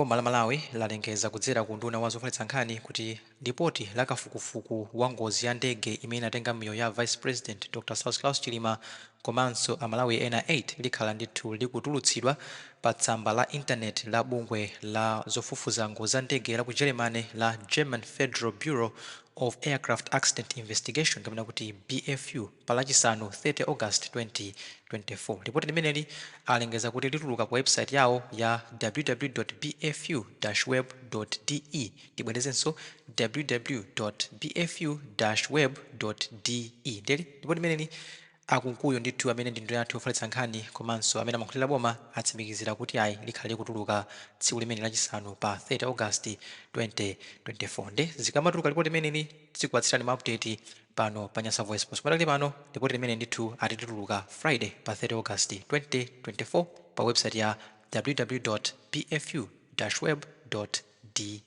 Boma la Malawi lalengeza kudzera ku unduna wa zofalitsa nkhani kuti lipoti la kafukufuku wa ngozi ya ndege imene inatenga miyoyo ya Vice President Dr Saulos Chilima komanso Amalawi ena 8 likhala ndithu likutulutsidwa pa tsamba la intaneti la bungwe la zofufuza ngozi za ndege la ku Germany la German Federal Bureau of Aircraft Accident Investigation, kapena kuti BFU, pa Lachisanu 30 August 2024. Lipoti limeneli alengeza kuti lituluka pa website yawo ya www.bfu-web.de. Tibwerezenso, www.bfu-web.de. Ndeli lipoti limeneli, akunkuyo ndithu amene ndi nduna yathu yofalitsa nkhani komanso amene amakhulira boma atsimikizira kuti ayi, likhale likutuluka tsiku limene Lachisanu pa 30 August 2024. Nde zikamatuluka lipoti limeneli, tikupatsirani ma update pano pa Nyasa Voice Post. Padakali pano lipoti limene ndithu atituluka Friday pa 30 August 2024 pa website ya www.bfu-web.de.